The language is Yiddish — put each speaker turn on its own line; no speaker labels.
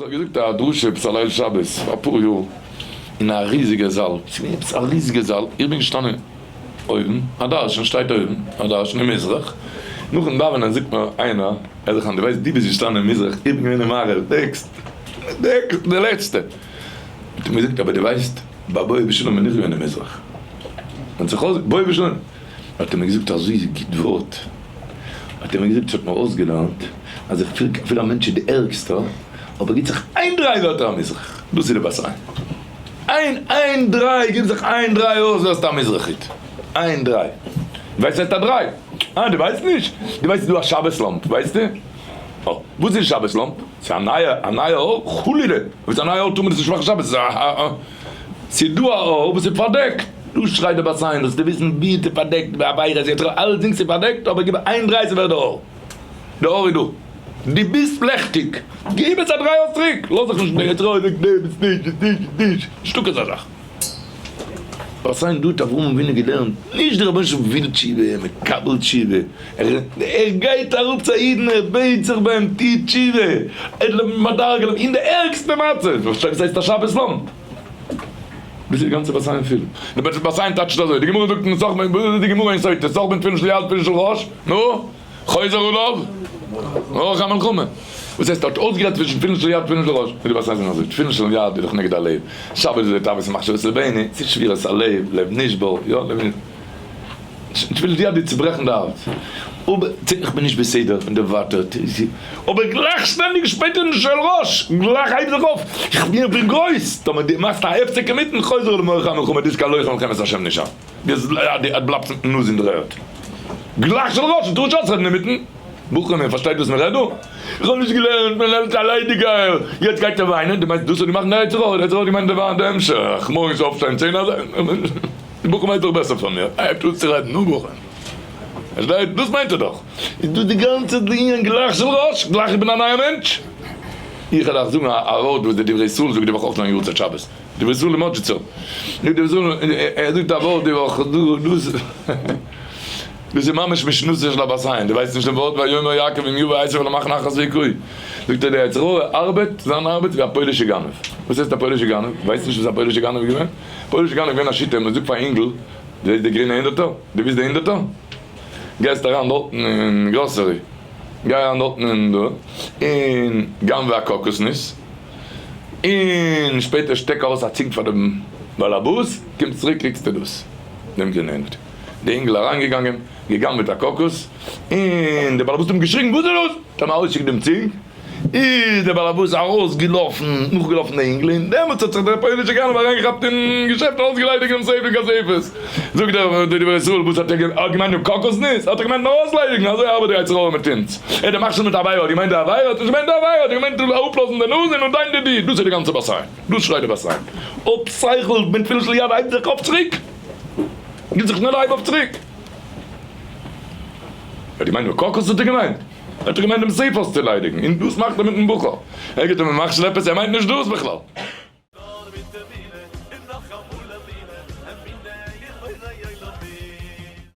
איך האב געזאגט א דרשה עפעס א ליל שבת פאר אפאר יאר אין א ריזיגע זאל, ס'איז געווען עפעס א ריזיגע זאל, איך בין געשטאנען אויבן, א דרשן שטייט אויבן, א דרשן אין מזרח, נאכן דאווענען זאגט מיר איינער, ער זיך אן דו ווייסט דו ביסט געשטאנען אין מזרח, איך בין געווען אין מערב, next, next, די לעצטע, האט ער מיר געזאגט אבער דו ווייסט ביי בואי בשלום בין איך געווען אין מזרח, האט זיך אויס בואי בשלום, האט ער מיר געזאגט אזוי גוט ווארט, האט ער מיר געזאגט ס'האט מיר אויסגעלערנט אז איך פיל אפילו א מענטש איז די ערגסטע אבער גיט זיך איין דריי ווערט ער א מזרח, דאס איז די בת עין, איין איין דריי גיב זיך איין דריי אויס ווערסטו א מזרחית, איין דריי, ווייסט וואס הייסט א דריי? אה דו ווייסט נישט? דו ווייסט ס'איז דא א שבת לאמפ ווייסטו? אה וואס איז שבת לאמפ? ס'איז א נייע א נייע אור? חלילה! אויב ס'איז א נייע אור טאר מען עס נישט מאכן שבת, ס'איז א א ס'איז דא א אור וואס איז פארדעקט, דא שרייט די בת עין זאלסטו וויסן ווי ס'איז פארדעקט, ביי עבירות יצר הרע אלצדינג ס'איז פארדעקט אבער גיב איין דריי ס'ווערט די אור, די אור איז דא, דו ביסט לעכטיג, גיב עס א דריי אויס צוריק, לאז זיך נישט דער יצר הרע זאגט די ביסט נישט, ביסט נישט, ביסט נישט, נישטא קיין אזא זאך. בת עין דא האט אברהם אבינו געלערנט, נישט דער רבונו של עולם וויל תשובה, מקבל תשובה, ער גייט אראפ צו א אידן ער בעט זיך ביי אים טו תשובה, ער מדרגה אין די ערגסטע מצב, פארשטייסט וואס הייסט א שבת לאמפ? דאס איז די גאנצע בת עין פילם, די בת עין טייטשט אזוי, די גמרא זאגט אין סח, וואס איז די גמרא אין סוטה, סח בין תפילין של יד תפילין של ראש, נו? חוזר עליו רוח המלחמה, וואס הייסט האט אויסגערעדט צווישן תפילין של יד תפילין של ראש, די בת עין זענען אזוי, תפילין של יד איז דאך נגד הלב, שבת איז תאוות ומחשבות לבנו, ס'איז שבירת הלב, לב נשבר, יא לב נשבר. תפילת יד איז צוברעכן די הארץ, אבער איך בין נישט בסדר, איך בין דערווייטערט, אבער גלייך שטענדיג שפעטער אין של ראש, גלייך הייב זיך אויף, איך בין גרויס, טאמער דו מאכסט א הפסק אינמיטן, חוזר למורך המלחמה, דאס קיין לוחם מלחמת השם נישט אן, דו בלייבסט מיטן נאז אין דער ערד, גלייך של ראש, טאר נישט אויסרעדן אינמיטן, בחורים איר פארשטייט וואס מען רעדט דא? איך האב נישט געלערנט, מען לערנט א ליידיגייער, יעצט גייט ער וויינען, דו מיינסט דאס האט געמאכט דער יצר הרע, דער יצר הרע האט געמיינט די המשך, מארגן אויפשטיין צען אזייגער. די בחור מיינט דאך בעסער פון מיר, ער הייבט אן צו רעדן, נו בחור, פארשטייט, דאס מיינט ער דאך, איז דא די גאנצע ענין גלייך של ראש, גלייך איך בין א נייער מענטש. איך וועל אייך זאגן א ווארט וואס דער דברי ישראל זאגט די וואך אויף זיין יארצייט שבת, דברי ישראל אין מאדזשיצא, זאגט דברי ישראל, ער זאגט א ווארט די וואך, דאס איז ממש משנתו של הבת עין, דו ווייסט נישט דעם ווארט ויאמר יעקב אם יבא עשו אל המחנה אחת והכהו, זאגט ער דער יצר הרע ארבעט, זיין ארבעט ווי א פוילישע גנב, וואס הייסט א פוילישע גנב? ווייסט נישט וואס א פוילישע גנב איז געווען? פויליש גנב געווען א שיטה, מען זאגט פאר א אינגל, דו זעסט די גרינע הונדערטער? דו ווילסט די הונדערטער? גייסט אריין דארטן אין גראסערי, גיי אריין דארטן אין דא, און גנב'ע א קאקוס ניס, און שפעטער שטעק ארויס א צינג פאר דעם באלעבאס, קומסט צוריק קריגסטו דאס, דעם גרינע הונדערטער. די אינגל אריינגעגאנגען, געגנב'עט א קאקוס, און דער באלעבאס האט אים געשריגן, וואס איז דאס? האט אים ארויסגעשיקט דעם צינג. איז דער באלעבאס ארויסגעלאפן, נאכגעלאפן די אינגל, און דעמאלטס האט זיך דער פוילישער גנב אריינגעכאפט אין געשעפט און אויסגעליידיגט דעם ספר כספת. זאגט דער דברי ישראל, וואס האט ער געמיינט דעם קאקוס ניס? האט ער געמיינט נאר אויסליידיגן, אזוי ארבעט דער יצר הרע מיט אונז. ער האט דער מכשיל מיט עבירה, האט געמיינט די עבירה, האט נישט געמיינט די עבירה, האט ער געמיינט אראפלאזן די נאז און אנדיין די די, דאס איז די גאנצע בת עין, דאס שרייט די בת עין. אויב שכל מיט תפילין של יד הייבט זיך אויף צוריק, גיט זיך שנעל א הייב אויף צוריק. ער האט געמיינט דעם קאקוס האט ער געמיינט. ער האט געמיינט דעם סעיף אויסצוליידיגן, און דאס מאכט ער מיטן בחור, ער גיבט אים א מכשיל עפעס, ער מיינט נישט דאס בכלל.